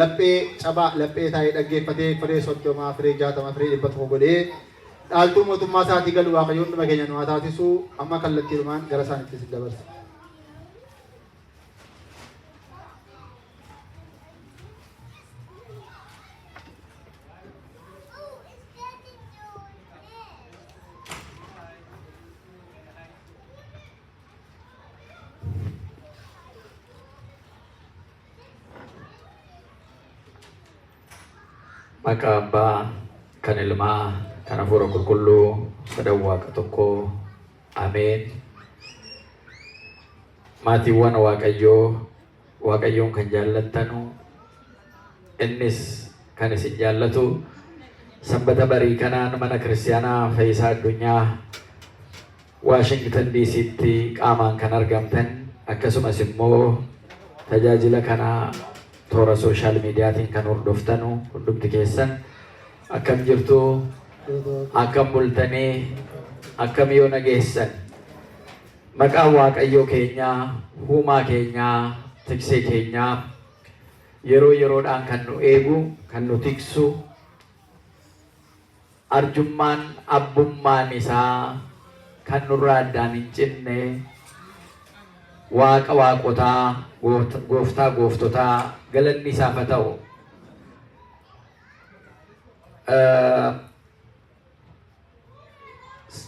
Laphee cabaa laphee taa'ee dhaggeeffatee firee 30, firee 60, firee 100 godhee dhaaltuu mootummaa isaatii galu Waaqayyo hunduma keenya nu haa taasisu. Amma kallattiidhumaan gara isaaniitti isin dabarsa. Maqaa Abbaa, kan Ilmaa, kan Hafuura Qulqulluu, sadan Waaqa tokkoo. Ameen. Maatiiwwan Waaqayyoo, Waaqayyoon kan jaallattanu, innis kan isin jaallatu, sanbata barii kanaan mana kiristiyaanaa Fayyisaa Addunyaa Waashingtan DCtti qaamaan kan argamtan akkasumas immoo tajaajila kana toora sooshaal miidiyaatiin kan hordoftanu hundumti keessan akkam jirtu? Akkam bultanii? Akkam yoo nageessan? Maqaan Waaqayyoo keenyaa, huumaa keenyaa, tiksee keenyaa yeroo yeroodhaan kan nu eegu, kan nu tiksu, Arjummaan abbummaan isaa kan nurraa addaan hin cinne Waaqa waaqotaa, Gooftaa gooftotaa galanni isaaf haa ta'u.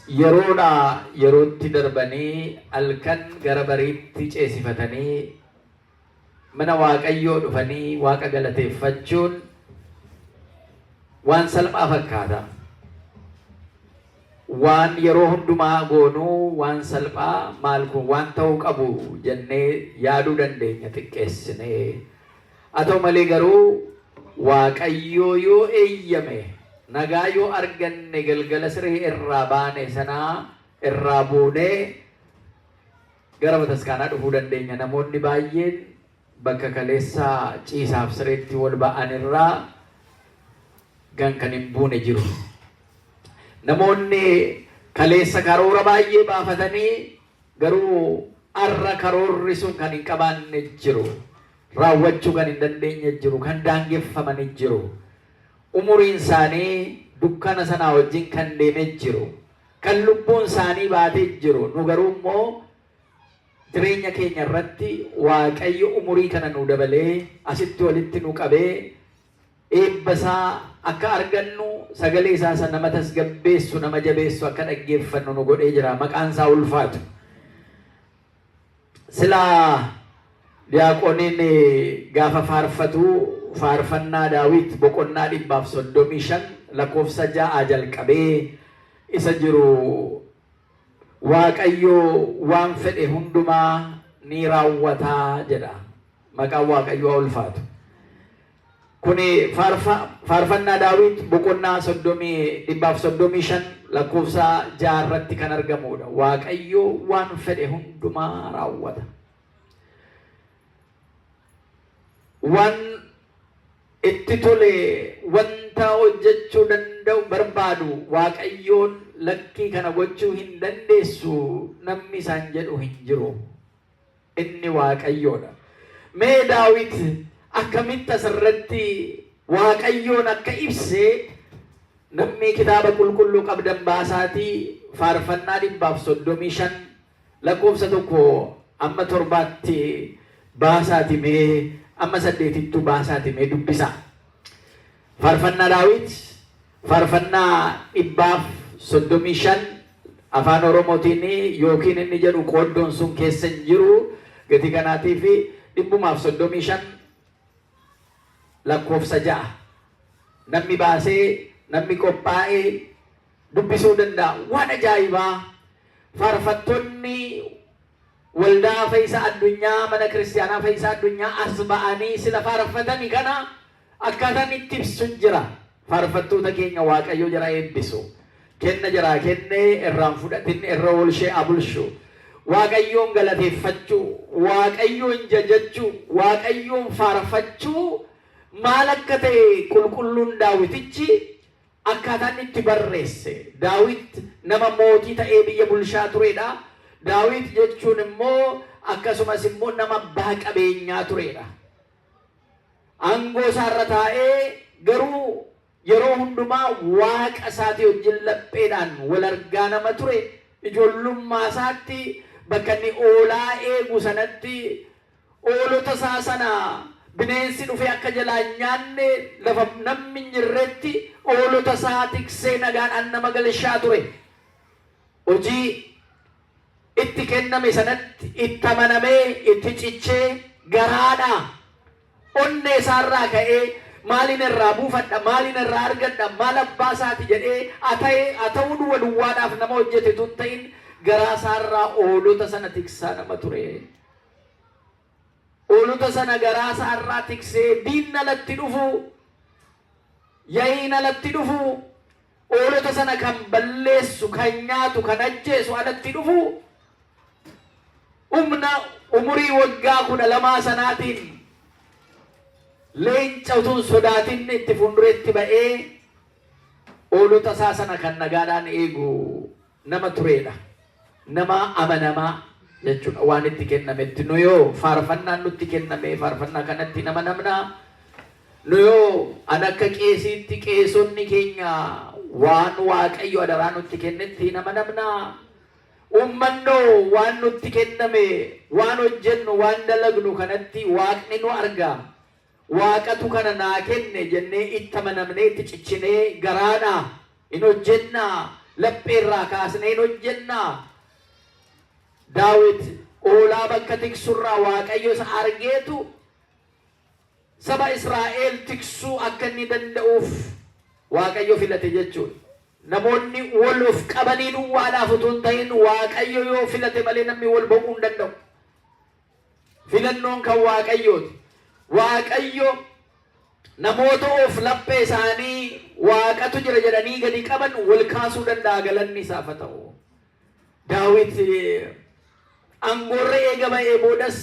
Yeroodhaa yerootti darbanii halkan gara bariitti ceesifatanii Mana Waaqayyoo dhufanii Waaqa galateeffachuun waan salphaa fakkaata. Waan yeroo hundumaa goonuu waan salphaa maal kun waan ta'uu qabu jennee yaaduu dandeenya xiqqeessinee. Haa ta'u malee garuu Waaqayyoo yoo eeyyame nagaa yoo arganne galgala siree irraa baane sanaa irraa buunee Gara bataskaanaa dhufuu dandeenya. Namoonni baay'een bakka kaleessa ciisaaf sireetti wal ba'an irraa gan kan hin buune jiru. Namoonni kaleessa karoora baay'ee baafatanii garuu har'a karoorri sun kan hin qabaanne jiru. Raawwachuu kan hin dandeenye jiru. Kan daangeffamani jiru. Umuriin isaanii dukkana sanaa wajjin kan deeme jiru. Kan lubbuun isaanii baatee jiru. Nu garuu immoo jireenya keenya irratti Waaqayyo umurii kana nu dabalee asitti walitti nu qabee eebba isaa akka argannu sagalee isaa isa nama tasgabbeessu nama jabeessu akka dhaggeeffannu nu godhee jira. Maqaan isaa ulfaatu. Silaa diyaaqoniin gaafa faarfatu faarfannaa Daawit boqonnaa 135 lakkoofsa 6 jalqabee isa jiru Waaqayyo waan fedhe hundumaa ni raawwata jedha. Maqaan Waaqayyoo haa ulfaatu. Kuni faarfannaa Daawit boqonnaa 135 lakkoofsa 6 irratti kan argamudha. Waaqayyo waan fedhe hundumaa raawwata. Waan itti tole wanta hojjechuu danda'u barbaadu Waaqayyoon lakkii kana gochuu hin dandeessu namni isaan jedhu hin jiru. Inni Waaqayyoodha. Mee Daawit akkamitti asirratti Waaqayyoon akka ibse namni kitaaba qulqulluu qabdan baasaatii faarfannaa 135 lakkoofsa 1 amma 7tti baasaati mee amma 8ttuu baasaati mee dubbisaa. Faarfannaa Daawit Faarfannaa 135 Afaan Oromootiin yookiin inni jedhu qooddoon sun keessa hin jiru. Gatii kanaatiif 135 lakkoofsa 6 namni baasee namni qophaa'e dubbisuu danda'a. Waan ajaa'ibaa faarfattoonni Waldaa Fayisaa Addunyaa Mana Kiristiyaanaa Fayisaa Addunyaa as ba'anii sila faarfatani kana akkaataan itti ibsu jira. Faarfattoota keenya Waaqayyo jara eebbisu. Kenna jaraa kenne irraan fudhatin irra oolshee abulshu. Waaqayyoon galateeffachuu, Waaqayyoon jajachuu, Waaqayyoon faarfachuu maal akka ta'e qulqulluun Daawitichi Akkaataa inni itti barreesse, Daawit nama mootii ta'ee biyya bulshaa turedha. Daawit jechuun immoo akkasumas immoo nama abbaa qabeenyaa turedha. Aangoo isaarra taa'ee garuu yeroo hundumaa Waaqa isaatii wajjin lapheedhaan wal argaa nama ture. Ijoollummaa isaatti bakka inni oolaa eegu sanatti oolota isaa sana bineensi dhufee akka jalaa hin nyaanne lafa namni hin jirretti oolota isaa tiksee nagaadhaan nama galshaa ture. Hojii itti kenname sanatti itti amanamee, itti cichee, garaadhaa, onnee isaarraa ka'ee maalin irraa buufadha, maalin irraa argadha, maal abbaa isaati jedhee ata'ee ata'uu duwwa duwwaadhaaf nama hojjete utuu hin ta'in garaa isaarraa oolota sana tiksaa nama ture. Oolota sana garaa isaarraa tiksee diinni alatti dhufu, ya'iin alatti dhufu, Hoolota sana kan balleessu, kan nyaatu, kan ajjeesu alatti dhufu humna umurii waggaa 12 sanaatiin leenca utuu hin sodaatin itti fuuldureetti ba'ee hoolota isaa sana kan nagaadhaan eegu nama tureedha. Nama amanamaa jechuudha waan itti kennametti. Nu yoo faarfannaan nutti kenname faarfannaa kanatti nama namnaa. Nu yoo an akka qeesiitti qeesonni keenya waan Waaqayyo adaraa nutti kennetti hin amanamnaa? Uummannoo waan nutti kenname, waan hojjennu, waan dalagnu kanatti Waaqni nu arga, Waaqatu kana naa kenne jennee itti amanamnee itti cichinee garaadhaa hin hojjennaa? Lapheerraa kaasnee hin hojjennaa? Daawit oolaa bakka tiksurraa Waaqayyo isa argeetu saba Israa'eel tiksuu akka inni danda'uuf Waaqayyo filate jechuudha. Namoonni wal of qabanii duwwaadhaaf utuu hin ta'in Waaqayyo yoo filate malee namni wal ba'uu hin danda'u. Filannoon kan Waaqayyooti. Waaqayyo namoota of laphee isaanii Waaqatu jira jedhanii gadi qaban wal kaasuu danda'a galanni isaaf haa ta'u. Daawit aangoorra eega ba'ee boodas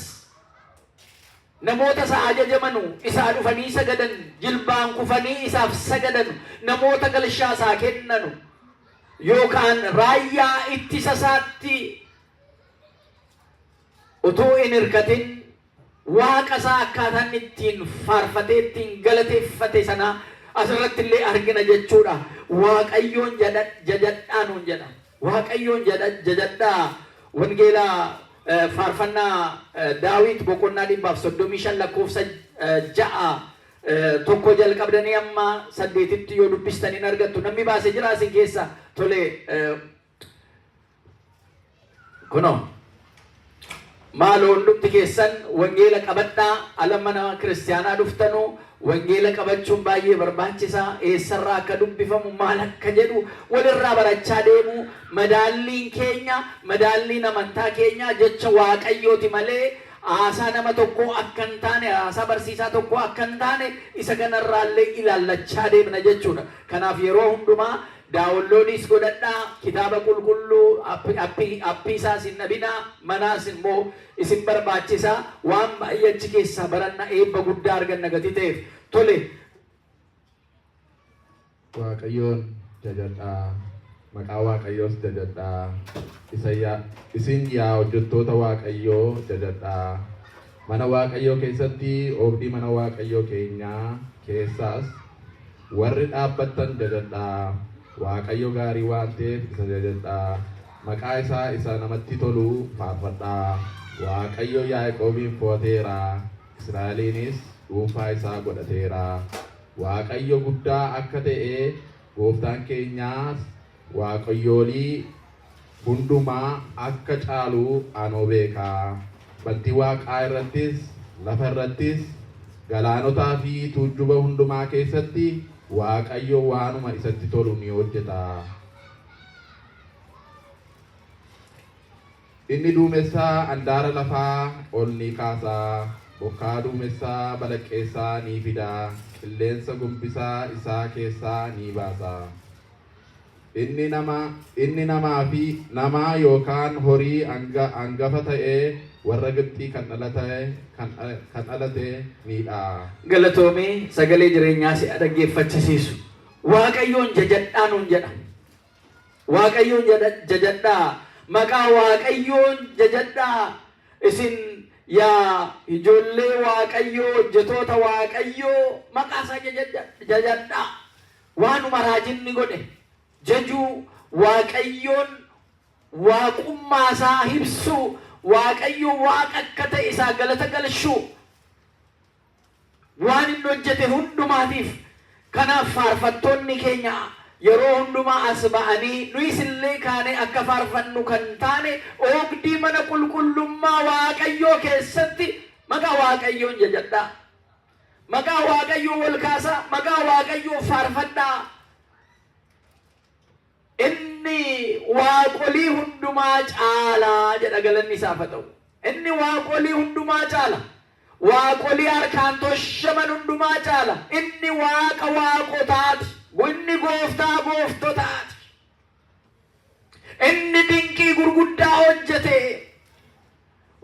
namoota isa ajajamanu isaa dhufanii sagadan, jilbaan kufanii isaaf sagadanu, namoota galshaa isaa kennanu yookaan raayyaa ittisa isaatti utuu hin hirkatin Waaqa isaa akkaataa inni ittiin faarfatee ittiin galateeffate sana asirratti illee argina jechuudha. Waaqayyoon jajadhaa nuun jedha. Waaqayyoon jajadhaa. Wangeela faarfannaa Daawit boqonnaa 135 lakkoofsa 6 1 jalqabdanii amma 8tti yoo dubbistan hin argattu. Namni baase jira isin keessa? Tole. Kunoo. Maaloo hundumti keessan wangeela qabadhaa ala mana kiristiyaanaa dhuftanu wangeela qabachuun baay'ee barbaachisaa eessarraa akka dubbifamu maal akka jedhu walirraa barachaa deemu madaalliin keenya madaalliin amantaa keenyaa jecha waaqayyooti malee haasaa nama tokkoo akka hin taane haasaa barsiisaa tokkoo akka hin taane isa kanarraallee ilaallachaa deemna jechuudha. Kanaaf yeroo hundumaa Daawonloodiis godhadhaa, kitaaba qulqulluu appii isaas hin dhabinaa, manaas immoo isin barbaachisa, waan baay'ee achi keessaa baranna, eebba guddaa arganna gatii ta'eef. Tole. Waaqayyoon jajadhaa, maqaa Waaqayyoos jajadhaa, isa yaa, isin yaa hojjettoota Waaqayyoo jajadhaa, mana Waaqayyoo keessatti, oobdii mana Waaqayyoo keenyaa keessaas Warri dhaabbattan jajadhaa, Waaqayyo gaarii waan ta'eef isa jajadhaa, maqaa isaa isa namatti tolu faarfadhaa. Waaqayyo Yaaqoobiin fo'ateera, Israa'eliinis dhuunfaa isaa godhateera. Waaqayyo guddaa akka ta'e, gooftaan keenyas waaqayyoolii hundumaa akka caalu anoo beeka. Bantii waaqaa irrattis, lafa irrattis, galaanotaa fi tuujjuba hundumaa keessatti Waaqayyo waanuma isatti tolu ni hojjeta. Inni duumessa andaara lafaa ol ni kaasa, bokkaa duumessa balaqqeessaa ni fida, qilleensa gombisa isaa keessaa ni baasa. Inni nama, inni namaa fi namaa yookaan horii anga, angafa ta'e warra Gibxii kan dhalate, kan, kan dhalate ni dha'a. Galatoomi sagalee jireenyaa si'a dhaggeeffachisiisu. Waaqayyoon jajadhaa nuun jedha. Waaqayyoon jajadhaa. Maqaa Waaqayyoon jajadhaa. Isin Yaa ijoollee Waaqayyoo, hojjetoota Waaqayyoo, maqaa isaa jajadhaa. Waanuma raajinni godhe jajuu, Waaqayyoon waaqummaa isaa ibsuu, Waaqayyo Waaqa akka ta'e isaa galata galchuu, waan inni hojjete hundumaatiif. Kanaaf faarfattoonni keenya yeroo hundumaa as ba'anii, nuyis illee kaanee akka faarfannu kan taane, oogdii mana qulqullummaa Waaqayyoo keessatti maqaa Waaqayyoon jajadhaa. Maqaa Waaqayyoo wal kaasaa, maqaa Waaqayyoo faarfadhaa. Inni waaqolii hundumaa caalaa jedha, galanni isaaf haa ta'u. Inni waaqolii hundumaa caala. Waaqolii harkaan toshaman hundumaa caala. Inni Waaqa waaqotaati. Inni Gooftaa gooftotaati. Inni dinqii gurguddaa hojjete.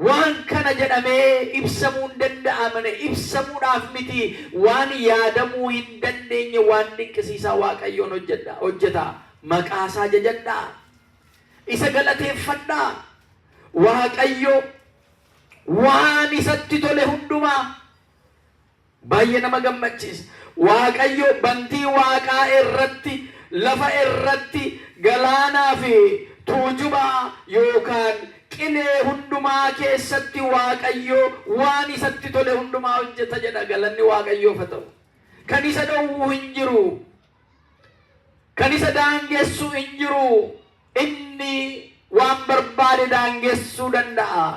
Waan kana jedhamee ibsamuu hin danda'amne, ibsamuudhaaf miti, waan yaadamuu hin dandeenye, waan dinqisiisaa Waaqayyoon hojjedha hojjeta. Maqaa isaa jajadhaa. Isa galateeffadhaa. Waaqayyo waan isatti tole hundumaa baay'ee nama gammachiisa. Waaqayyo bantii waaqaa irratti, lafa irratti, galaanaa fi tuujubaa yookaan qilee hundumaa keessatti Waaqayyo waan isatti tole hundumaa hojjeta jedha, galanni Waaqayyoof haa ta'u. Kan isa dhowwu hin jiru. Kan isa daangessu hin jiru. Inni waan barbaade daangessuu danda'a.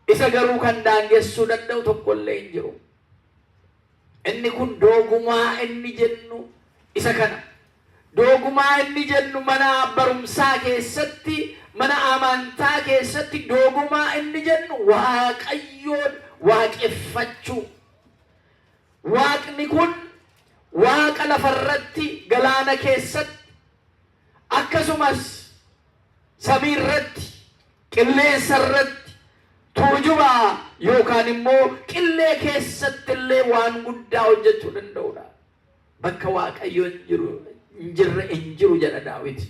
Isa garuu kan daangessuu danda'u tokkollee hin jiru. Inni kun doogumaa inni jennu isa kana. Doogumaa inni jennu mana barumsaa keessatti, mana amantaa keessatti doogumaa inni jennu Waaqayyoon waaqeffachuu. Waaqni kun Waaqa lafarratti, galaana keessatti, akkasumas samii irratti, qilleensa irratti, tuujubaa yookaan immoo qillee keessatti illee waan guddaa hojjechuu danda'udha. Bakka Waaqayyo hin jiru hin jirre hin jiru jedha Daawit.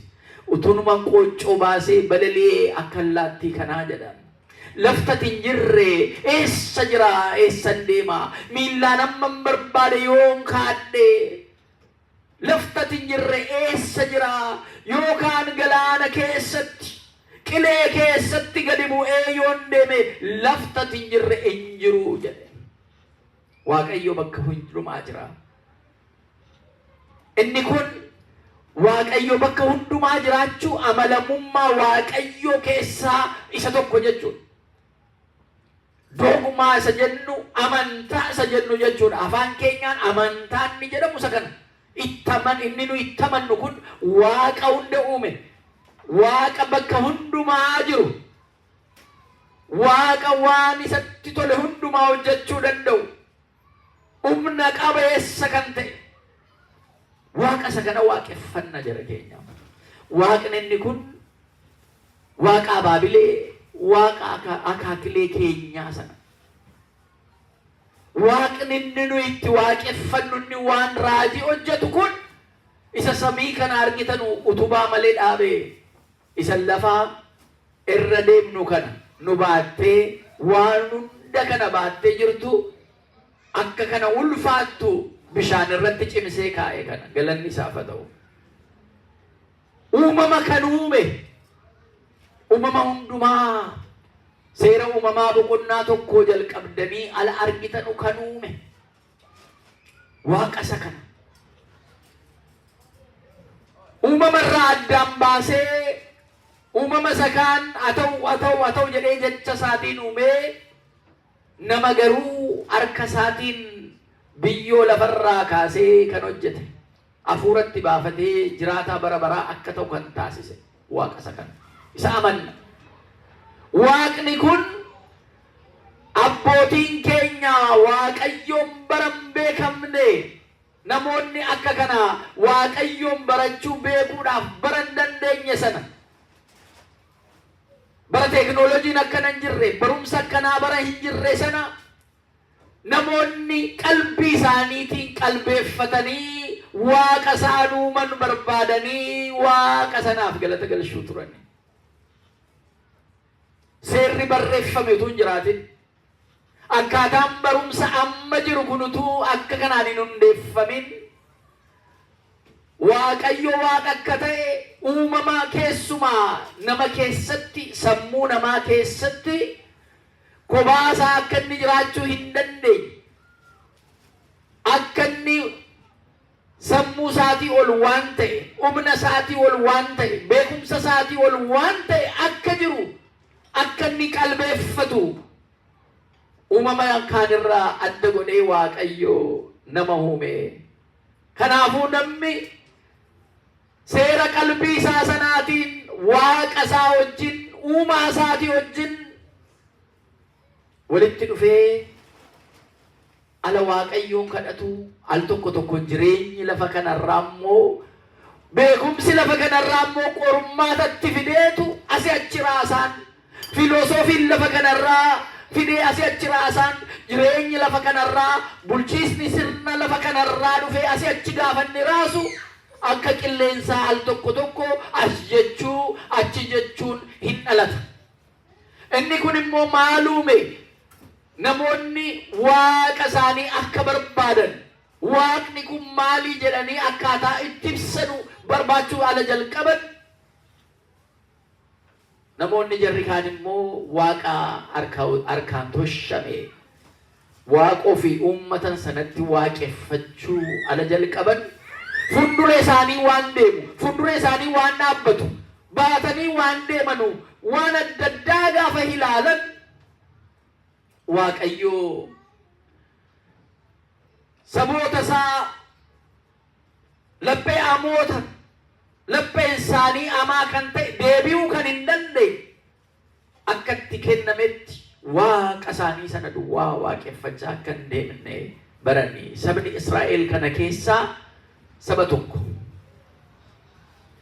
Utunuman qooccoo baasee balali'ee akka allaattii kanaa jedha. Laftati hin jirre eessa jira, eessan deema, miillaan hamman barbaade yoon kaadhe, laftati hin jirre eessa jira, yookaan galaana keessatti, qilee keessatti gadi bu'ee yoon deeme, laftati hin jirre hin jiru jedhe. Waaqayyo bakka hundumaa jira. Inni kun Waaqayyo bakka hundumaa jiraachuu amalamummaa Waaqayyoo keessaa isa tokko jechuudha. Dogmaa isa jennu, amantaa isa jennu jechuudha. Afaan keenyaan amantaa inni jedhamu isa kana. Ittaman inni nu ittamannu kun Waaqa hunda uume. Waaqa bakka hundumaa jiru. Waaqa waan isatti tole hundumaa hojjechuu danda'u. Humna qabeessa kan ta'e. Waaqa isa kana waaqeffanna jara keenya. Waaqni inni kun Waaqa abaabilee, Waaqa akaakilee keenyaa sana. Waaqni inni nu itti waaqeffannu, inni waan raajii hojjetu kun, isa samii kana argitan utubaa malee dhaabee, isa lafaa irra deemnu kana nu baattee, waan hunda kana baattee jirtu, akka kana ulfaattu bishaan irratti cimsee kaa'e kana, galanni isaaf haa ta'u. Uumama kan uume, uumama hundumaa Seera Uumamaa boqonnaa 1 jalqabdanii ala argitanu kan uume Waaqa isa kana. Uumama irraa addaan baasee, uumama isa kaan haa ta'u, haa ta'u, haa ta'u jedhee jecha isaatiin uumee, nama garuu harka isaatiin biyyoo lafarraa kaasee kan hojjete, hafuuratti baafatee jiraataa bara baraa akka ta'u kan taasise Waaqa isa kana. Isa amanna. Waaqni kun abbootiin keenya Waaqayyoon bara hin beekamne, namoonni akka kana Waaqayyoon barachuu beekuudhaaf bara hin dandeenye sana, bara teeknooloojiin akkana hin jirre, barumsa akkanaa bara hin jirre sana, namoonni qalbii isaaniitiin qalbeeffatanii Waaqa isaan uuman barbaadanii Waaqa sanaaf galata galchuu turan. Seerri barreeffame utuu hin jiraatin, akkaataan barumsa amma jiru kun utuu akka kanaan hin hundeeffamin, Waaqayyo Waaqa akka ta'e uumama keessumaa nama keessatti, sammuu namaa keessatti kophaa isaa akka inni jiraachuu hin dandeenye, akka inni sammuu isaatii ol waan ta'e, humna isaatii ol waan ta'e, beekumsa isaatii ol waan ta'e akka jiru akka inni qalbeeffatu uumama kaanirraa adda godhee Waaqayyo nama uume. Kanaafuu namni seera qalbii isaa sanaatiin Waaqa isaa wajjin, uumaa isaatii wajjin walitti dhufee ala Waaqayyoon kadhatu, al tokko tokko jireenyi lafa kanarraa immoo, beekumsi lafa kanarraa immoo qormaatatti fideetu asii achi raasaan, fiiloosofiin lafa kanarraa fidee asii achi raasaan, jireenyi lafa kanarraa, bulchiisni sirna lafa kanarraa dhufee asii achi gaafanni raasu, akka qilleensaa al tokko tokko as jechuu achi jechuun hin dhalata. Inni kun immoo maal uume? Namoonni Waaqa isaanii akka barbaadan, Waaqni kun maalii jedhanii akkaataa itti ibsanu barbaachuu ala jalqaban. Namoonni jarri kaan immoo Waaqa harkaan toshame, Waaqa ofii uummatan sanatti waaqeffachuu ala jalqaban. Fuuldura isaanii waan deemu, fuuldura isaanii waan dhaabbatu, baatanii waan deemanu, waan adda addaa gaafa ilaalan, Waaqayyoo saboota isaa laphee amoota, lapheen isaanii amaa kan ta'e, deebi'uu kan hin dandeenye akka itti kennametti Waaqa isaanii sana duwwaa waaqeffachaa akka hin deemne barani. Sabni Israa'el kana keessaa saba tokko.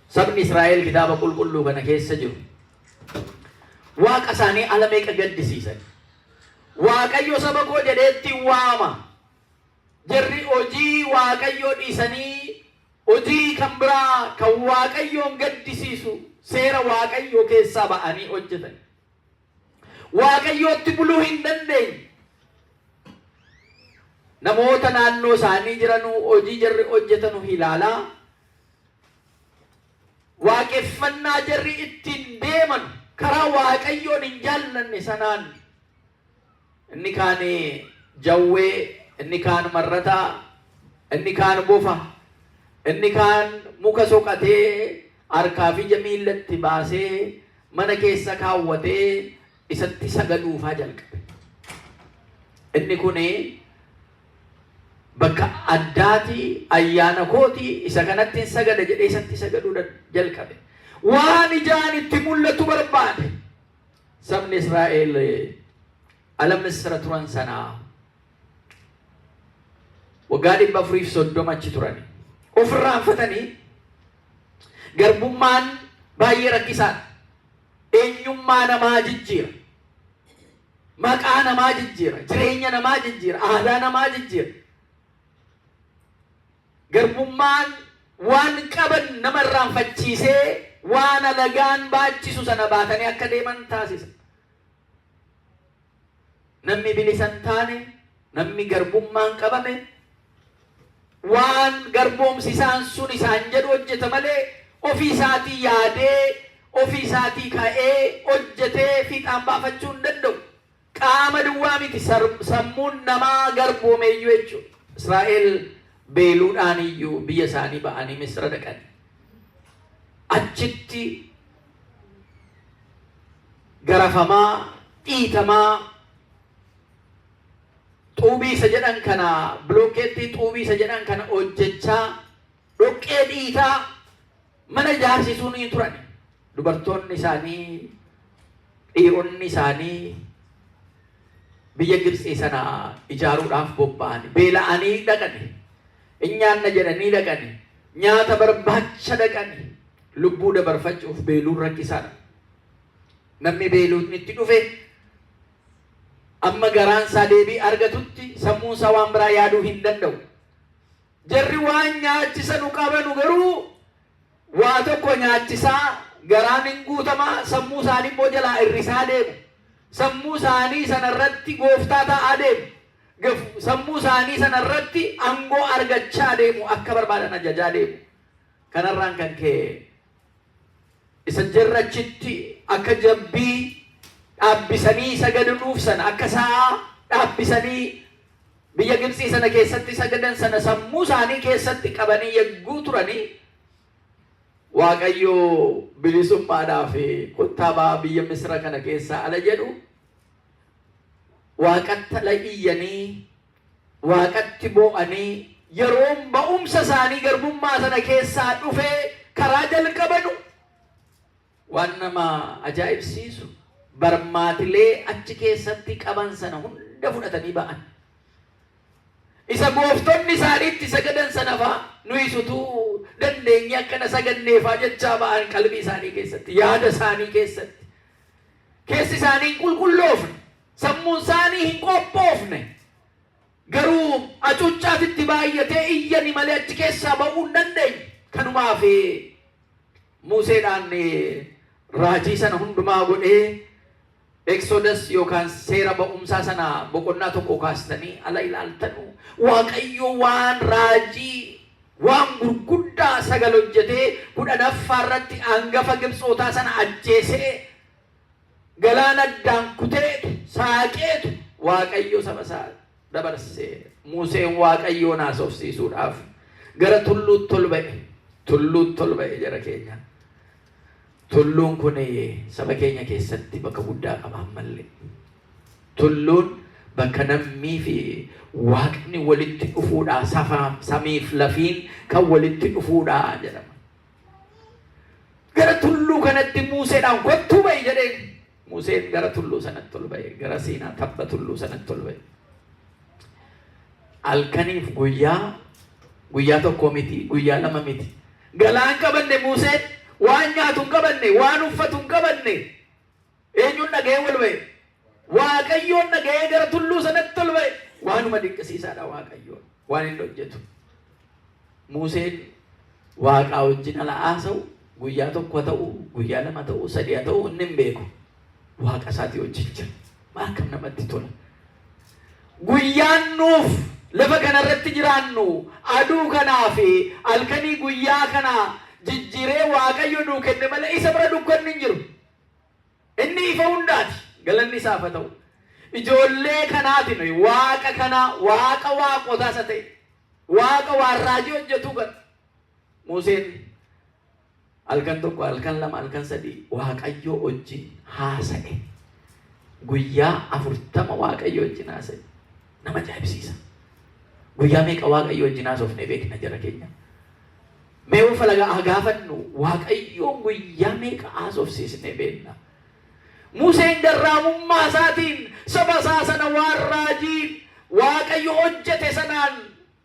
Sabni Israa'el kitaaba qulqulluu kana keessa jiru Waaqa isaanii ala meeqa gaddisiisan. Waaqayyo saba koo jedheetti waama. Jarri hojii Waaqayyoo dhiisanii hojii kan biraa kan Waaqayyoon gaddisiisu seera Waaqayyoo keessaa ba'anii hojjetan. Waaqayyootti buluu hin dandeenye. Namoota naannoo isaanii jiranuu hojii jarri hojjetanu ilaalaa, waaqeffannaa jarri ittiin deeman karaa Waaqayyoon hin jaallanne sanaan, inni kaan jawwee, inni kaan marrataa, inni kaan bofa, inni kaan muka soqatee harkaa fi ija miillatti baasee mana keessa kaawwatee isatti sagaduufaa jalqabe. Inni kun bakka addaati, ayyaana kooti, isa kanatti hin sagada jedhee isatti sagaduu jalqabe. Waan ijaan itti mul'atu barbaade. Sabni Israa'el ala Misira turan sanaa waggaa 430 achi turani. Ofirraanfatanii. Garbummaan baay'ee rakkisaadha. Eenyummaa namaa jijjiira. Maqaa namaa jijjiira. Jireenya namaa jijjiira. Aadaa namaa jijjiira. Garbummaan waan qaban nama irraanfachiisee waan alagaan baachisu sana baatanii akka deeman taasisa. Namni bilisa hin taane, namni garbummaan qabame, waan garboomsisaan sun isaan jedhu hojjeta malee ofii isaatii yaadee, ofii isaatii ka'ee, hojjetee fiixaan baafachuu hin danda'u. Qaama duwwaa miti, sammuun namaa garboomeeyyuu jechuudha. Israa'el beeluudhaan iyyuu biyya isaanii ba'anii Misira dhaqan. Achitti garafamaa, dhiitamaa, xuubii isa jedhan kana, bilookeettii xuubii isa jedhan kana hojjechaa, dhoqqee dhiitaa, mana ijaarsisuu ni turan. Dubartoonni isaanii, dhiironni isaanii biyya Gibxii sana ijaaruudhaaf bobba'an. Beela'anii dhaqani. Hin nyaanna jedhanii dhaqani. Nyaata barbaacha dhaqani. Lubbuu dabarfachuuf beeluun rakkisaadha. Namni beeluun itti dhufe amma garaan isaa deebii argatutti sammuun isaa waan biraa yaaduu hin danda'u. Jarri waan nyaachisanu qabanu garuu waa tokko nyaachisaa garaan hin guutamaa, sammuu isaanii immoo jalaa hir'isaa deemu. Sammuu isaanii sana irratti gooftaa ta'aa deemu. Sammuu isaanii sana irratti aangoo argachaa deemu, akka barbaadan ajajaa deemu. Kanarraan kan ka'e isa jarri achitti akka jabbii dhaabbisanii sagaduuf sana, akka sa'aa dhaabbisanii biyya Gibxii sana keessatti sagadan sana sammuu isaanii keessatti qabanii yagguu turanii, Waaqayyo bilisummaadhaaf kottaa ba'aa biyya Misra kana keessaa ala jedhu, Waaqatti ala iyyanii, Waaqatti boo'anii, yeroon ba'umsa isaanii garbummaa sana keessaa dhufee karaa jalqabanu, waan nama ajaa'ibsiisu, barmaatilee achi keessatti qaban sana hunda fudhatanii ba'an. Isa gooftonni isaaniitti sagadan sana faa nuyi sutuu dandeenye akkana saganneefaa jechaa ba'an. Qalbii isaanii keessatti, yaada isaanii keessatti, keessi isaanii hin qulqulloofne, sammuun isaanii hin qophoofne. Garuu hacuuccaatitti baay'atee iyyani malee achi keessaa ba'uu hin dandeenye. Kanumaaf Museedhaan raajii sana hundumaa godhee, Exodus yookaan seera ba'umsaa sana boqonnaa 1 kaastanii ala ilaaltanu, Waaqayyo waan raajii, waan gurguddaa sagal hojjetee, 10ffaa irratti hangafa Gibxootaa sana ajjeesee, galaana addaan kuteetu, saaqeetu, Waaqayyo saba isaa dabarsee. Museen Waaqayyoon haasofsiisuudhaaf gara tulluutti ol ba'e. Tulluutti ol ba'e, jara keenya. Tulluun kun saba keenya keessatti bakka guddaa qaba ammallee. Tulluun bakka nammii fi Waaqni walitti dhufuudha, safa samiif lafiin kan walitti dhufuudha jedhama. Gara tulluu kanatti Museedhaan kottuu ba'i jedheen. Museen gara tulluu sanatti ol ba'e, gara Siinaa tabba tulluu sanatti ol ba'e. Halkaniif guyyaa, guyyaa tokko miti, guyyaa lama miti. Galaan qabanne Museen, waan nyaatu hin qabanne, waan uffatu hin qabanne. Eenyuun dhaga'ee ol ba'e? Waaqayyoon dhaga'ee gara tulluu sanatti ol ba'e. Waanuma dinqisiisaadha Waaqayyoon waan inni hojjetu. Museen Waaqaa wajjin ala haasa'u guyyaa tokko ta'u, guyyaa lama ta'u, sadi haa ta'u, inni hin beeku. Waaqa isaatii wajjin jira. Maal akkam namatti tola. Guyyaan nuuf lafa kanarratti jiraannu aduu kanaa fi halkanii guyyaa kana jijjiiree Waaqayyo nuu kenne malee isa bira dukkanni hin jiru. Inni ifa hundaati. Galanni isaaf haa ta'u. Ijoollee kanaati nuyi Waaqa kana, Waaqa waaqotaa isa ta'e, Waaqa waan raajii hojjetu kana. Museen halkan tokko, halkan lama, halkan sadii Waaqayyoo wajjin haasa'e. Guyyaa 40 Waaqayyoo wajjin haasa'e. Nama ajaa'ibsiisa. Guyyaa meeqa Waaqayyoo wajjin haasofnee beekna, jara keenya? Mee ufa laga haa gaafannu, Waaqayyoon guyyaa meeqa haasofsiisnee beekna? Museen garraamummaa isaatiin saba isaa sana waan raajii Waaqayyo hojjete sanaan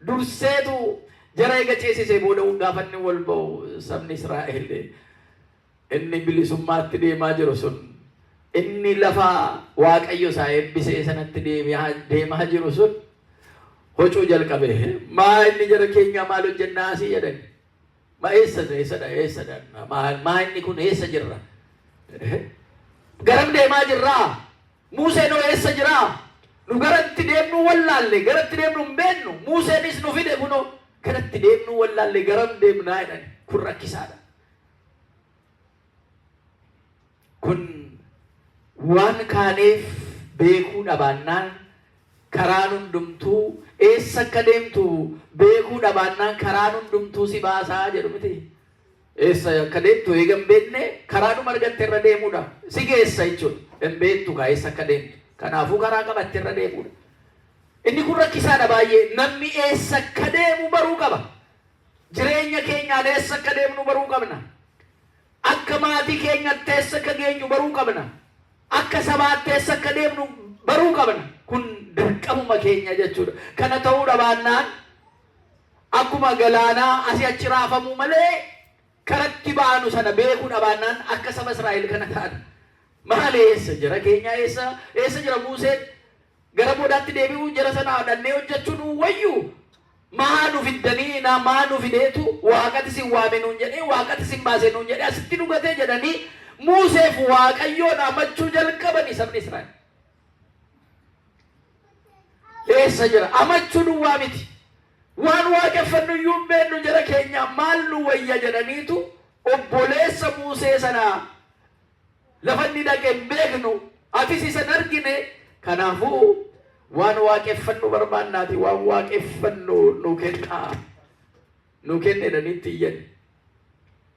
durseetu jara eega ceesisee booda, gaafa inni wal ba'u, sabni Israa'el inni bilisummaatti deemaa jiru sun, inni lafa Waaqayyo isaa eebbisee sanatti deemaa jiru sun hocuu jalqabe. "Maa inni jara keenya maal hojjennaa asii?" jedhan. "Ma eessa, eessadha, eessadha? Maa inni kun, eessa jirra? Garam deemaa jirraa? Museen hoo eessa jiraa? Nu garatti deemnuu wallaalle, garatti deemnu hin beeknu. Museenis nu fide, kunoo garatti deemnuu wallaalle, garam deemnaa?" jedhan. Kun rakkisaadha. Kun waan kaaneef beekuu dhabaannaan, karaan hundumtuu, eessa akka deemtu beekuu dhabaannaan, karaan hundumtuu si baasaa jedhu miti. Eessa akka deemtu eega hin beekne, karaadhuma argatte irra deemuudha. Si geessa jechuudha. Hin beektu kaa eessa akka deemtu. Kanaafuu karaa qabatte irra deemuudha. Inni kun rakkisaadha baay'ee. Namni eessa akka deemu baruu qaba. Jireenya keenyaan eessa akka deemnu baruu qabna. Akka maatii keenyatti eessa akka geenyu baruu qabna. Akka sabaatti eessa akka deemnu baruu qabna. Kun dirqamuma keenya jechuudha. Kana ta'uu dhabaannaan akkuma galaanaa asii achi raafamuu malee, karatti baanu sana beekuu dhabaannaan akka saba Israa'el kana ta'an. Maali, eessa jara keenya, eessa, eessa jira Museen? Gara boodaatti deebi'uu, jara sana dhannee hojjechuu nu wayyu. Maa nu fiddanii na maa nu fideetu Waaqati sin waame nuun jedhee, Waaqati sin baase nuun jedhee asitti nu gatee jedhanii. Museef Waaqayyoon amachuu jalqabani sabni Israa'el. Eessa jira? Amachuu duwwaa miti. Waan waaqeffannu iyyuu hin beeknu jara keenya maal nu wayya jedhaniitu obboleessa Musee sanaa lafa inni dhaqe hin beeknu atis isa hin argine kanaafuu waan waaqeffannu barbaannaati waan waaqeffannu nu kennaa nu kenni jedhanii itti iyyan.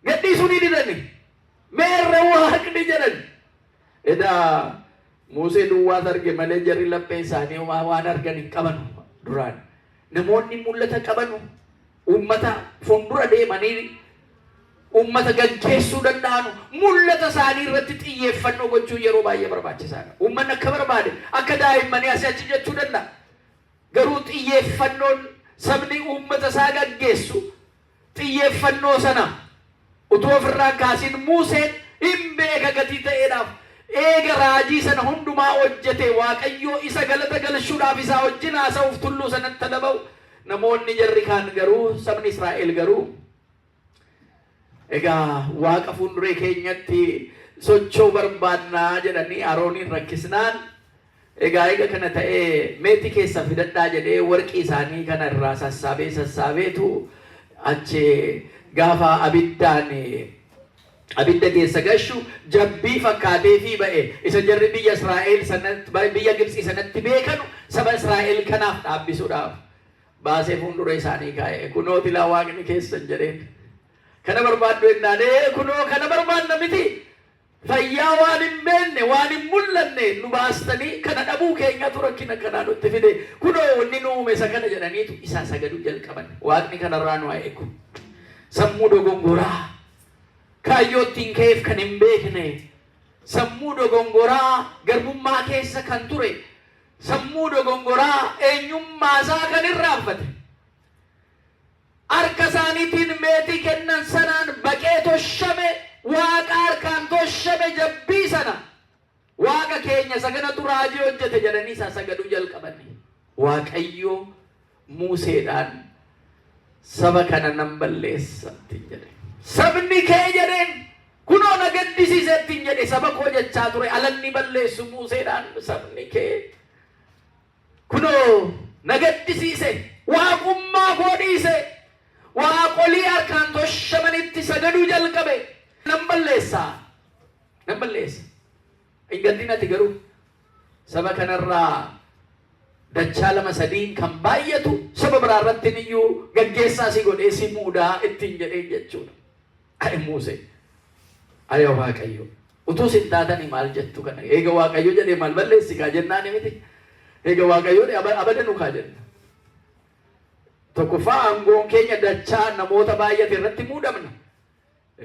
Gadhiisuu ni didani. Meerre waaqni jedhan. Edaa Musee duwwaas arge malee jarri laphee isaanii homaa waan argan hin qabanu duraan. Namoonni mul'ata qabanu uummata fuuldura deemanii uummata gaggeessuu danda'anu mul'ata isaanii irratti xiyyeeffannoo gochuun yeroo baay'ee barbaachisaadha. Uummanni akka barbaade akka daa'immanii asii achi jechuu danda'a. Garuu xiyyeeffannoon sabni uummata isaa gaggeessu xiyyeeffannoo sana utuu ofirraa hin kaasiin Museen hin beeka gatii ta'eedhaaf eega raajii sana hundumaa hojjete Waaqayyoo isa galata galchuudhaaf isaa wajjin haasa'uuf tulluu sanatti ala ba'u namoonni jarri kaan garuu sabni Israa'el garuu egaa Waaqa fuulduree keenyatti socho'uu barbaannaa jedhanii Arooniin rakkisnaan egaa eega kana ta'ee meetii keessa fidadhaa jedhee warqii isaanii kana irraa sassaabee sassaabeetu achi gaafa abiddaan abidda keessa gashu jabbii fakkaatee fi ba'e isa jarri biyya Israa'el sanatti biyya Gibxii sanatti beekanu saba Israa'el kanaaf dhaabbisuudhaaf baasee fuuldura isaanii kaa'e kunoo tilaa waaqni keessan jedheen kana barbaaddu jennaan ee kunoo kana barbaadna miti fayyaa waan hin beekne waan hin mul'anne nu baastanii kana dhabuu keenyatu rakkina kanaa nutti fide kunoo wanni nu uume isa kana jedhaniitu isaa sagaduu jalqaban. Waaqni kanarraa nu haa eegu. Sammuu dogongoraa kaayyoo ittiin ka'eef kan hin beekne, sammuu dogongoraa garbummaa keessa kan ture, sammuu dogongoraa eenyummaasaa kan irraanfate, harka isaaniitiin meetii kennan sanaan baqee toshame waaqa harkaan toshame jabbii sana waaqa keenya isa kanatu raajii hojjete jedhanii isaa sagaduu jalqaban. Waaqayyo Museedhaan saba kana nan balleessa ittiin jedhe. Sabni kee jedheen kunoo na gaddisiise ittiin jedhe saba koo jechaa ture alanni balleessu Museedhaan sabni kee kunoo na gaddisiise waaqummaa koo dhiise waaqolii harkaan toshamanitti sagaduu jalqabe nan balleessa nan balleessa. Hin gaddin ati garuu saba kanarraa dachaa lama sadiin kan baay'atu saba biraa irratti iyyuu gaggeessaa si godhee si muudaa ittiin jedhee jechuudha. Ay Musee, ay Waaqayyo, utuu sin taatanii maal jettu kana? Eega Waaqayyo jedhee maal balleessi kaa jennaani miti? Eega Waaqayyo abadanu kaa jenna. Tokkoffaa aangoon keenya dachaa namoota baay'ate irratti muudamna.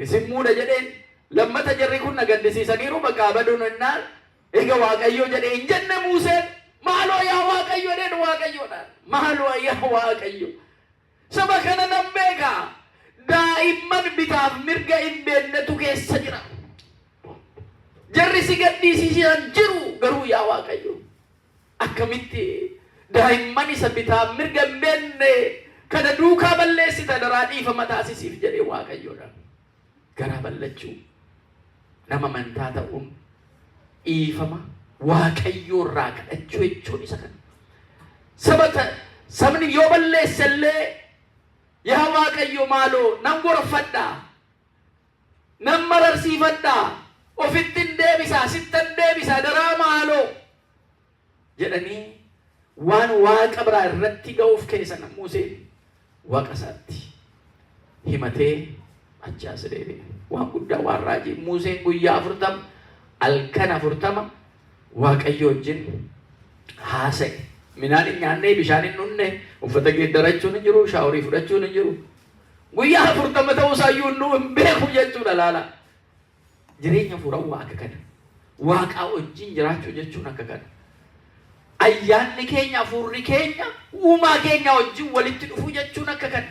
Isin muuda jedheen lammata jarri kun na gaddisiisaniiru bakka abaduun ennaan eega Waaqayyo jedhee hin jenne Museen maaloo yaa Waaqayyo jedheen Waaqayyoodhaan maaloo yaa Waaqayyo saba kana nan beeka daa'imman bitaaf mirga hin beeknetu keessa jira. Jarri si gaddisiisan jiru garuu yaa Waaqayyo akkamitti daa'imman isa bitaaf mirga hin beekne kana duukaa balleessita daraa dhiifama taasisiif jedhee Waaqayyoodhaan. Garaa bal'achuu nama amantaa ta'uun dhiifama Waaqayyoo irraa kadhachuu jechuun isa kana. Sabni yoo balleesse illee yaa Waaqayyo maaloo nan gorfadhaa, nan mararsiifadhaa, ofittin deebisaa, sittan deebisaa daraa maaloo jedhanii waan Waaqa biraa irratti ga'uuf ka'e sana Museen Waaqa isaatti himatee achi as deebi'e. Waan guddaa waan raajii Museen guyyaa 40 halkan 40 Waaqayyo wajjin haasa'e. Midhaan hin nyaanne, bishaan hin dhugne, uffata geeddarachuun hin jiru, shaaworii fudhachuun hin jiru. Guyyaa 40 ta'uusaayyuu nu hin beeku jechuudha laala. Jireenya hafuurawaa akka kana. Waaqaa wajjin jiraachuu jechuun akka kana. Ayyaanni keenya hafuurri keenya uumaa keenya wajjin walitti dhufuu jechuun akka kana.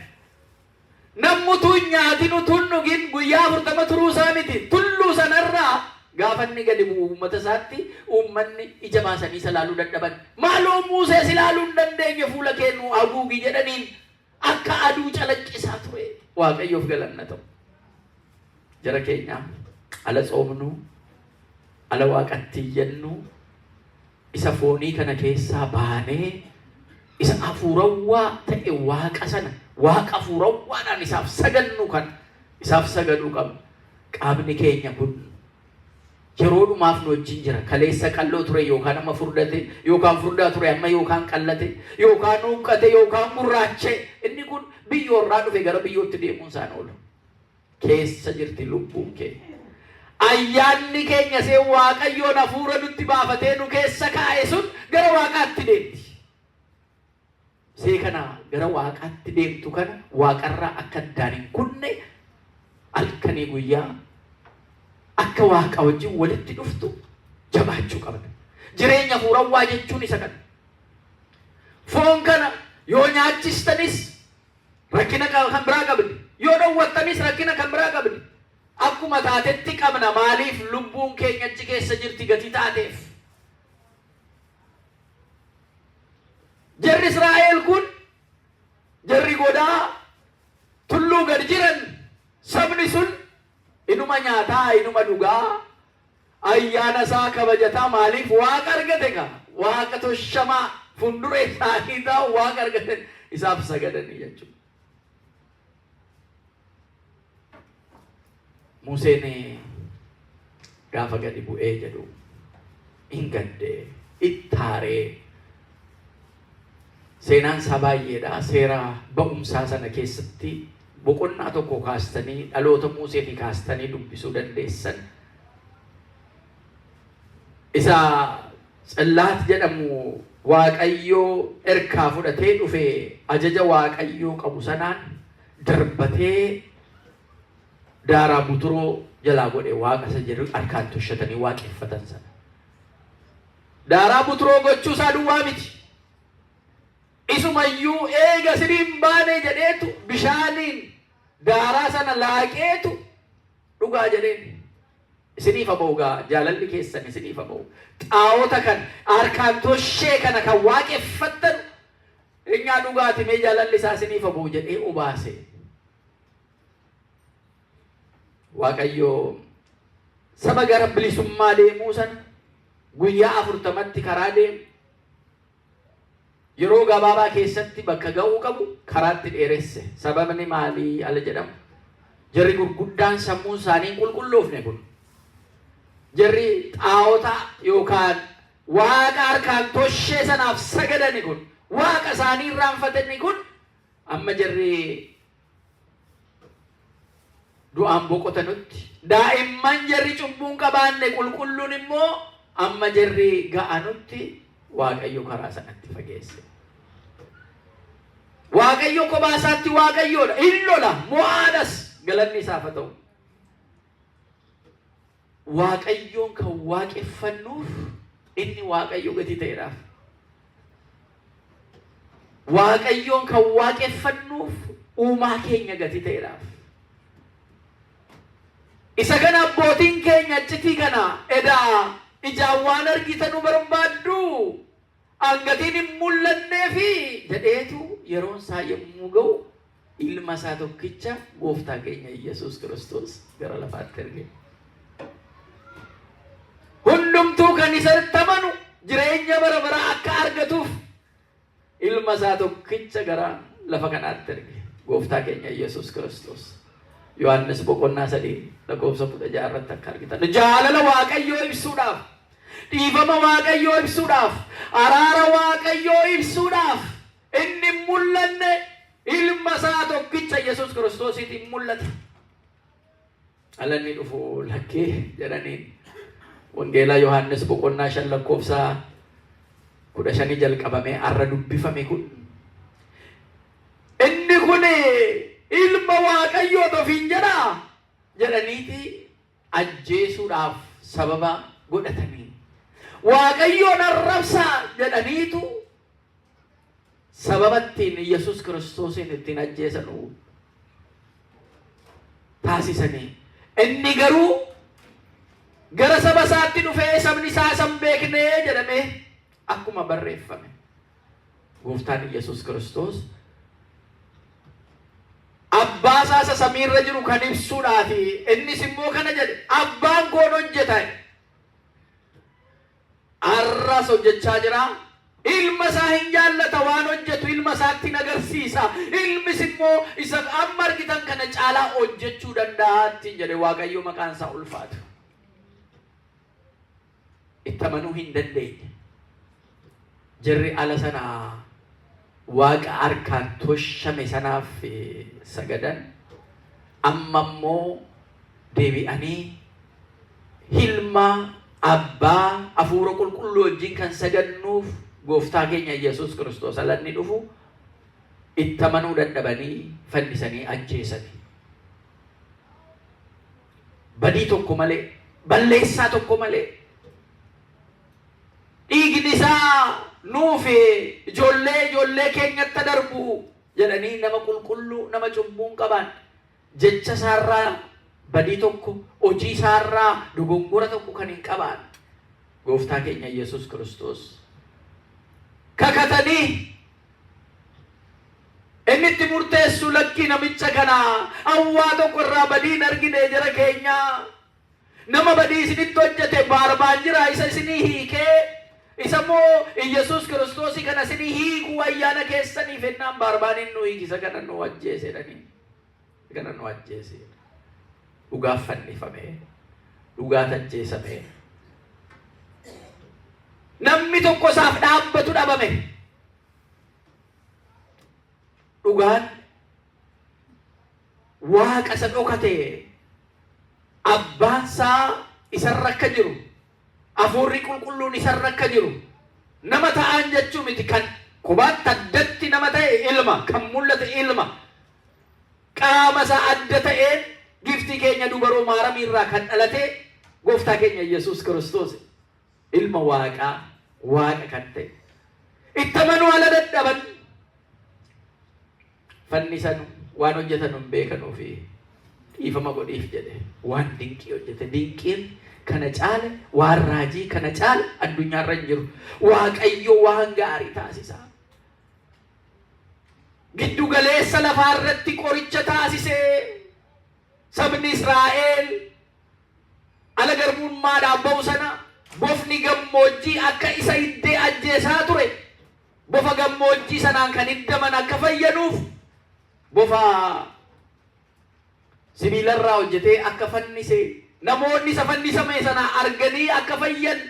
Namni utuu hin nyaatin utuu hin dhugin guyyaa 40 turuu isaa miti. Tulluu sanarraa gaafa inni gadi bu'u uummata isaatti uummanni ija baasanii isa ilaaluu dadhaban. Maaloo Musees ilaaluu hin dandeenye fuula kee nu haguugi jedhaniin akka aduu calaqqisaa ture. Waaqayyoof galanna ta'u. Jara keenyaa Ala tsoomnu, ala waaqatti iyyannu, isa foonii kana keessaa baanee isa hafuurawwaa ta'e waaqa sana waaqa hafuurawwaadhaan isaaf sagannu kan isaaf sagaduu qabna. Qaamni keenya kun yeroo dhumaaf nu wajjin jira. Kaleessa qalloo ture yookaan amma furdate yookaan furdaa ture amma yookaan qallate yookaan huuqqate yookaan gurraache inni kun biyyoo irraa dhufe gara biyyootti deemuun isaan oolu. Keessa jirti lubbuun keenya. Ayyaanni keenya see Waaqayyoon hafuura nutti baafatee nu keessa kaa'e sun gara Waaqaatti deemti. See kana gara Waaqaatti deemtu kana Waaqarraa akka addaan hin kunne halkanii guyyaa akka Waaqa wajjin walitti dhuftu jabaachuu qabna. Jireenya hafuurawwaa jechuun isa kana. Foon kana yoo nyaachistanis rakkina kan biraa qabdi. Yoo dhowwattanis rakkina kan biraa qabdi. Akkuma taatetti qabna maaliif lubbuun keenya achi keessa jirti gatii taateef. Jarri Israa'el kun jarri godaa tulluu gad jiran sabni sun inuma nyaataa inuma dhugaa ayyaana isaa kabajataa maaliif waaqa argate gaa waaqa toshamaa fuuldura isaanii taa'u waaqa argatan isaaf sagadanii jechuudha. Museen gaafa gadi bu'ee jedhu hin gadde ittaaree seenaan isaa baay'eedha. Seera ba'umsaa sana keessatti boqonnaa tokko kaastanii dhaloota Museetii kaastanii dubbisuu dandeessan. Isa Tsillaat jedhamu Waaqayyoo erkaa fudhatee dhufe ajaja Waaqayyoo qabu sanaan darbatee daaraa buturoo jalaa godhe waaqa isa jedhu harkaan toshatanii waaqeffatan sana. Daaraa buturoo gochuu isaa duwwaa miti. Isumayyuu eega isiniin baane jedheetu bishaaniin daaraa sana laaqeetu dhugaa jedheen. Isiniif haa ba'u gaa jaalalli keessan isiniif haa ba'u. Xaa'ota kan harkaan toshee kana kan waaqeffattan Enyaa dhugaati mee jaalalli isaa isiniif haa ba'u jedhee obaase. Waaqayyo saba gara bilisummaa deemuu sana guyyaa 40tti karaa deemu yeroo gabaabaa keessatti bakka ga'uu qabu karaatti dheeresse. Sababni maalii ala jedhamu? Jarri gurguddaan sammuun isaanii hin qulqulloofne kun. Jarri xaa'ota yookaan waaqa harkaan toshee sanaaf sagadani kun waaqa isaanii irraanfatani kun amma jarri du'aan boqotanutti daa'imman jarri cubbuun qabaanne qulqulluun immoo amma jarri ga'anutti Waaqayyo karaa sanatti fageesse. Waaqayyo kophaa isaatti Waaqayyoodha. In lola mo'aadhas galanni isaaf haa ta'u. Waaqayyoon kan waaqeffannuuf inni Waaqayyo gatii ta'eedhaaf. Waaqayyoon kan waaqeffannuuf uumaa keenya gatii ta'eedhaaf. Isa kana abbootiin keenya iccitii kana edaa ijaan waan argitanu barbaaddu angatiin hin mul'anneefi jedheetu yeroon isaa yommuu ga'u ilma isaa tokkicha gooftaa keenya Iyyasuus Kiristoos gara lafaatti erge. Hundumtuu kan isatti amanu jireenya bara baraa akka argatuuf ilma isaa tokkicha gara lafa kanaatti erge. Gooftaa keenya Iyyasuus Kiristoos. Yohaannis boqonnaa 3 lakkoofsa 16 irratti akka argitan. Jaalala Waaqayyoo ibsuudhaaf, dhiifama Waaqayyoo ibsuudhaaf, araara Waaqayyoo ibsuudhaaf inni hin mul'anne ilma isaa tokkicha Yesuus Kiristoosiitiin mul'ate. Dhalanni dhufu lakkee jedhaniin. Wangeelaa Yohaannis boqonnaa 5 lakkoofsa 15 jalqabamee arra dubbifame kun. Inni kun ilma Waaqayyoo ofiin jedhaa jedhaniiti ajjeesuudhaaf sababa godhatanii. Waaqayyoon arrabsaa jedhaniitu sababa ittiin Yesuus Kiristoosiin ittiin ajjeesanu taasisanii. Inni garuu gara saba isaatti dhufee sabni isaa isa hin beekne jedhamee akkuma barreeffame. Gooftaan Yesuus Kiristoos Abbaa isaa isa samiirra jiru kan ibsuudhaafi. Innis immoo kana jedhe, "Abbaan koon hojjeta." Har'as hojjechaa jira. Ilma isaa hin jaallata, waan hojjetu ilma isaatti hin agarsiisa. Ilmis immoo isa amma argitan kana caalaa hojjechuu danda'a ittiin jedhe. Waaqayyo maqaan isaa ulfaatu. Itti amanuu hin dandeenye. Jarri ala sanaa waaqa harkaan toshame sanaaf sagadan, amma immoo deebi'anii ilma, abbaa, hafuura qulqulluu wajjin kan sagannuuf gooftaa keenya Yesuus Kiristoos alanni dhufu itti amanuu dadhabanii fannisanii ajjeesani. Badii tokko malee, balleessaa tokko malee, dhiigni isaa nuuf ijoollee ijoollee keenyatti darbu jedhanii, nama qulqulluu, nama cubbuu hin qaban, jecha isaarraa badii tokko, hojii isaarraa dogongora tokko kan hin qabaan gooftaa keenya Yesuus Kiristoos kakatanii inni itti murteessu, "Lakkii, namicha kana hawwaa tokko irraa badii hin argine, jara keenyaa. Nama badii isinitti hojjete Baarbaan jira, isa isinii hiikee, isa immoo Iyyasuus Kiristoosii kana isinii hiikuu ayyaana keessaniif ennaan Baarbaanin nu hiikisa, kana nu ajjeese," jedhanii. Kana nu ajjeese. Dhugaaf fannifame. Dhugaat ajjeesame. Namni tokko isaaf dhaabbatu dhabame. Dhugaan waaqa isa dhokate, abbaan isaa isarra akka jiru, hafuurri qulqulluun isarra akka jiru, nama ta'an jechuu miti, kan kophaatti addatti nama ta'e ilma, kan mul'ate ilma, qaama isaa adda ta'een giftii keenya dubaroo Maaramii irraa kan dhalate gooftaa keenya Yesuus Kiristoos, ilma waaqaa, waaqa kan ta'e itti amanuu ala dadhaban. Fannisan, waan hojjetan hin beekanuu fi dhiifama godhiif jedhe. Waan dinqii hojjete, dinqiin kana caale, waan raajii kana caale addunyaarra hin jiru. Waaqayyo waan gaarii taasisa. Giddu galeessa lafaa irratti qoricha taasisee, sabni Israa'el ala garbummaadhaan ba'u sana bofni gammoojjii akka isa hiddee ajjeesaa ture, bofa gammoojjii sanaan kan hiddaman akka fayyanuuf bofa sibiilarraa hojjetee akka fannise, namoonni isa fannisame sana arganii akka fayyan,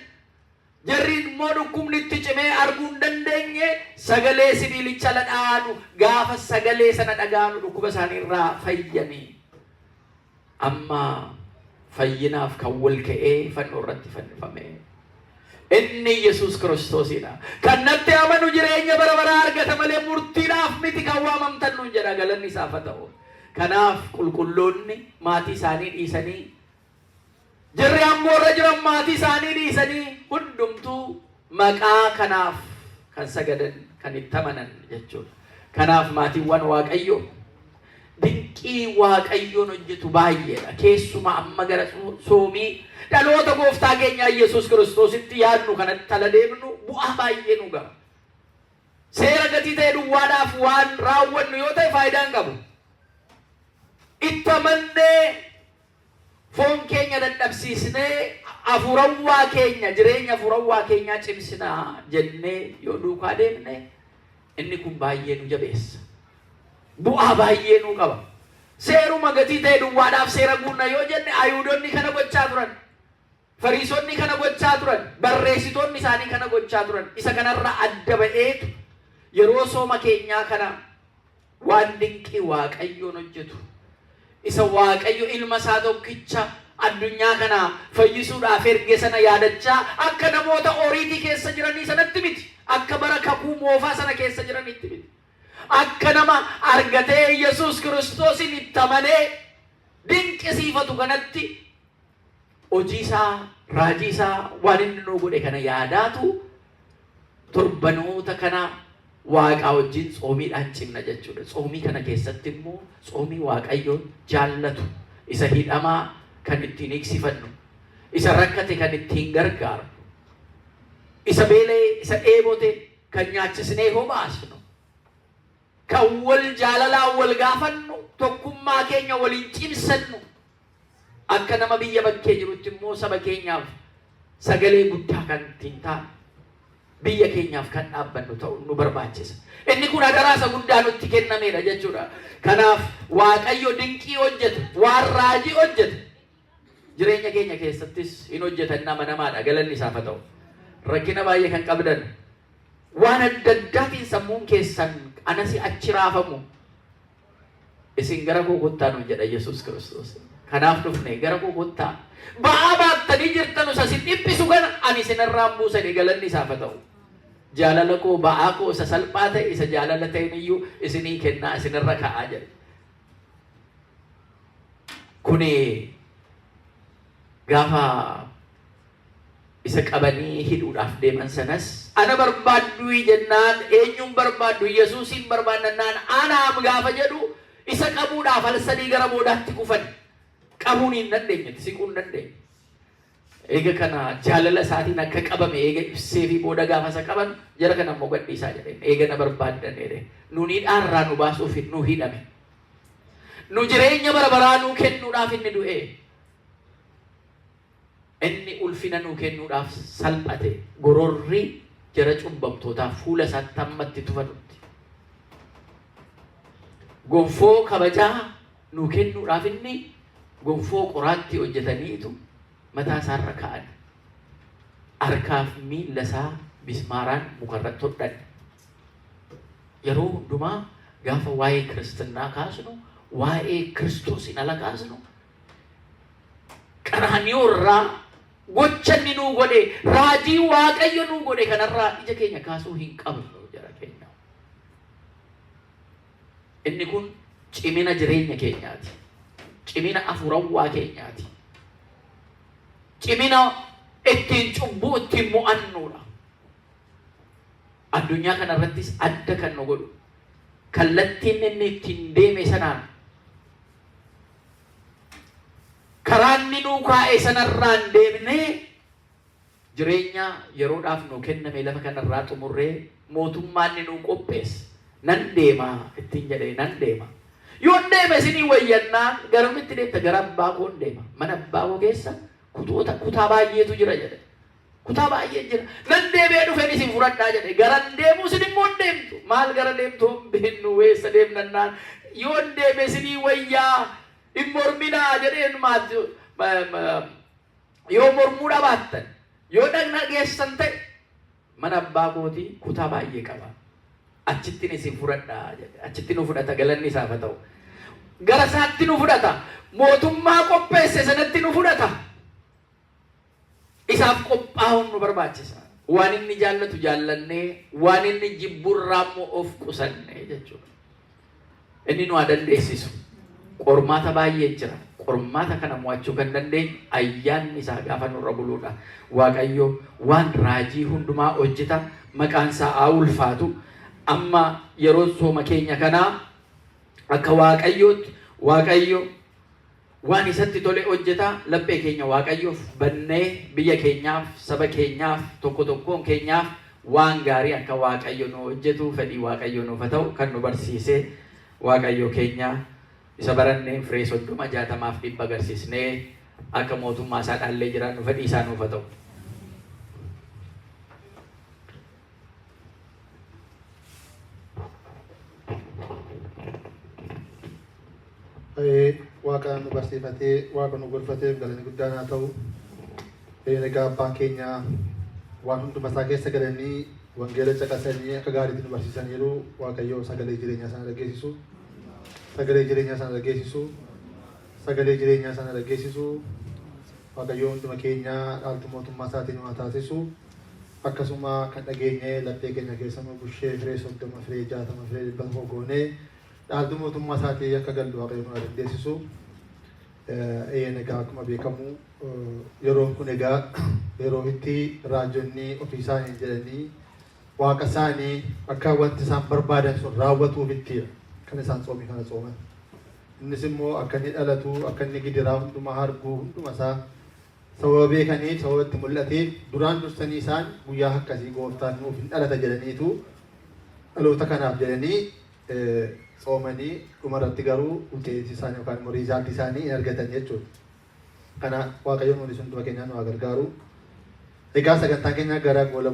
jarri immoo dhukkubni itti cimee arguu hin dandeenye, sagalee sibiilicha dhadhaanu gaafa sagalee sana dhagaanu dhukkuba isaanii irraa fayyanii, amma fayyinaaf kan wal ka'ee fannoo irratti fannifame inni Yesuus Kiristoosidha. Kan natti amanu jireenya bara baraa argata malee murtiidhaaf miti kan waamamtan nuun jedha, galanni isaaf haa ta'u. Kanaaf qulqulloonni maatii isaanii dhiisanii, jarri aangoorra jiran maatii isaanii dhiisanii, hundumtuu maqaa kanaaf kan sagadan, kan itti amanan jechuudha. Kanaaf maatiiwwan Waaqayyoo, dinqii Waaqayyoon hojjetu baay'eedha. Keessumaa amma gara soomii dhaloota gooftaa keenyaa Yesuus Kiristoositti yaadnu kanatti ala deemnu bu'aa baay'ee nu qaba. Seera gatii ta'e duwwaadhaaf waan raawwannu yoo ta'e faayidaa hin qabu. Itti amannee, foon keenya dadhabsiisnee, hafuurawwaa keenya, jireenya hafuurawwaa keenyaa cimsinaa jennee yoo duukaa deemne, inni kun baay'ee nu jabeessa. Bu'aa baay'ee nu qaba. Seeruma gatii ta'e duwwaadhaaf seera guunna yoo jenne, Ayuudonni kana gochaa turan. Fariisonni kana gochaa turan. Barreessitoonni isaanii kana gochaa turan. Isa kanarraa adda ba'eetu yeroo sooma keenyaa kana waan dinqii Waaqayyoon hojjetu, isa Waaqayyo ilma isaa tokkicha addunyaa kana fayyisuudhaaf erge sana yaadachaa, akka namoota oriitii keessa jiranii sanatti miti. Akka bara kakuu moofaa sana keessa jiranitti miti. Akka nama argatee Yesuus Kiristoosin itti amanee dinqisiifatu kanatti, hojii isaa, raajii isaa, waan inni nuu godhe kana yaadaatu torbanoota kana Waaqaa wajjin tsoomiidhaan cimna jechuudha. Tsoomii kana keessatti immoo tsoomii Waaqayyo jaallatu, isa hidhamaa kan ittiin hiiksifannu, isa rakkate kan ittiin gargaarru, isa beela'e, isa dheebote kan nyaachisnee hobaasnu, kan wal jaalalaan wal gaafannu, tokkummaa Tokkummaa keenya waliin cimsannu, akka nama biyya bakkee jirutti immoo saba keenyaaf sagalee guddaa kan ittiin taanu, biyya keenyaaf kan dhaabbannu ta'u nu barbaachisa. Inni kun adaraa isa guddaa nutti kennameedha jechuudha. Kanaaf Waaqayyo dinqii hojjeta, waan raajii hojjeta. Jireenya keenya keessattis hin hojjetan, nama namaadha, galanni isaaf haa ta'u. Rakkina baay'ee kan qabdan, waan adda addaatiin sammuun keessan anasi achi raafamu, isin gara koo kottaa nuun jedha Yesuus Kiristoos. Kanaaf dhufne, gara koo kottaa. Ba'aa baattanii jirtanu isa isin dhiphisu kana ani isinirraan buusanii, galanni isaaf haa ta'u. Jaalala koo, ba'aa koo isa salphaa ta'e, isa jaalala ta'een iyyuu isinii kennaa, isinirra ka'aa jedha. Kuni gaafa isa qabanii hidhuudhaaf deeman sanas, ana barbaadduu jennaan, eenyuun barbaaddu, Yesuusiin barbaannannaan, anaam gaafa jedhu, isa qabuudhaaf al sadii gara boodaatti kufan. Qabuun hin dandeenye, siquu hin dandeenye. Eega kana jaalala isaatiin akka qabame eega ibsee fi booda gaafa isa qaban, jara kana immoo gadhiisaa jedheen. Eega na barbaaddan jedhe. Nuun hidhaarraa nu baasuuf nu hidhame. Nu jireenya bara baraa nuu kennuudhaaf inni du'e. Inni ulfina nuu kennuudhaaf salphate, gororri jara cubbamtootaa fuula isaatti hammatti tufanutti. Gonfoo kabajaa nuu kennuudhaaf inni gonfoo qoraatti hojjetaniitu mataa isaarra kaa'an. Harkaaf miilla isaa bismaaraan mukarratti hodhan. Yeroo hundumaa gaafa waa'ee kiristinnaa kaasnu, waa'ee Kiristoosiin ala kaasnu, qaraaniyoo irraa gocha inni nuu godhe, raajii Waaqayyo nuu godhe kanarraa ija keenya kaasuu hin qabnu, jara keenya. Inni kun cimina jireenya keenyaati. Cimina afurawwaa keenyaati. Cimina ittiin cubbuu ittiin mo'annuudha. Addunyaa kanarrattis adda kan nu godhu kallattiin inni ittiin deeme sanaan, karaa inni nuu kaa'e sanarraan deemnee, jireenya yeroodhaaf nuu kenname lafa kanarraa xumurree, mootummaa inni nuu qopheesse nan deema ittiin jedhee, nan deema. Yoon deeme isinii wayyannaan, garamitti deemta? Gara abbaa koon deema. Mana abbaa koo keessa kutoota kutaa baay'eetu jira jedhe. Kutaa baay'ee jira. Nan deebi'ee dhufeen isin fudhadhaa jedhe. Garan deemu isin immoo hin deemtu. Maal gara deemtu hin beeknu, eessa deemnannaan, yoon deeme isinii wayyaa, hin morminaa jedheen. Maati yoo mormuu dhabaattan, yoo dhagna geessan ta'e, mana abbaa kootii kutaa baay'ee qaba. Achittiin isin fudhadhaa jedhe. Achitti nu fudhata, galanni isaaf haa ta'u. Gara isaatti nu fudhata. Mootummaa qopheesse sanatti nu fudhata. Isaaf qophaa'uun nu barbaachisa. Waan inni jaallatu jaallannee, waan inni jibburraa immoo of qusannee jechuudha. Inni nu haa dandeessisu. Qormaata baay'ee jira. Qormaata kana mo'achuu kan dandeenyu ayyaanni isaa gaafa nurra buluudha. Waaqayyo waan raajii hundumaa hojjeta. Maqaan isaa haa ulfaatu. Amma yeroo sooma keenya kanaa akka Waaqayyootti, Waaqayyo waan isatti tole hojjeta. Laphee keenya Waaqayyoof bannee, biyya keenyaaf, saba keenyaaf, tokko tokkoon keenyaaf waan gaarii akka Waaqayyo nu hojjetu fedhii Waaqayyo nuuf haa ta'u. Kan nu barsiise Waaqayyo keenya isa baranneen firee 30, 60f 100 agarsiisnee akka mootummaa isaa dhaallee jiraannu fedhii isaa nuuf haa ta'u. Waaqa nu barsiifatee, Waaqa nu gorfateef galanni guddaan haa ta'u. Egaa abbaan keenya waan hunduma isaa keessa galanii wangeela caqasanii akka gaariitti nu barsiisaniiru. Waaqayyo sagalee jireenyaa sana dhageessisu. Sagalee jireenyaa sana dhageessisu. Sagalee jireenyaa sana dhageessisu. Waaqayyo hunduma keenya dhaaltu mootummaa isaatiin nu haa taasisu. Akkasuma kan dhageenye laphee keenya keessa nu bushee, firee 30, firee 60, firee 100 goonee dhaaltu mootummaa isaatii akka gallu Waaqayyo nu haa dandeessisu. Egaa akkuma beekamu yeroon kun egaa yeroo itti raajonni ofii isaanii jedhanii Waaqa isaanii akka wanti isaan barbaadan sun raawwatuuf itti kan isaan tsoomii kana tsooman. Innis immoo akka inni dhalatu, akka inni gidiraa hundumaa arguu, hunduma isaa sababa beekaniif, sababa itti mul'ateef, duraan dursanii isaan guyyaa akkasii gooftaan nuuf hin dhalata jedhaniitu dhaloota kanaaf jedhanii Tsoomanii dhumarratti garuu wuxeetii isaanii yookaan immoo result isaanii hin argatan jechuudha. Kana Waaqayyoon hundi hunduma keenyaa nu haa gargaaru. Egaa sagantaan keenya gara goola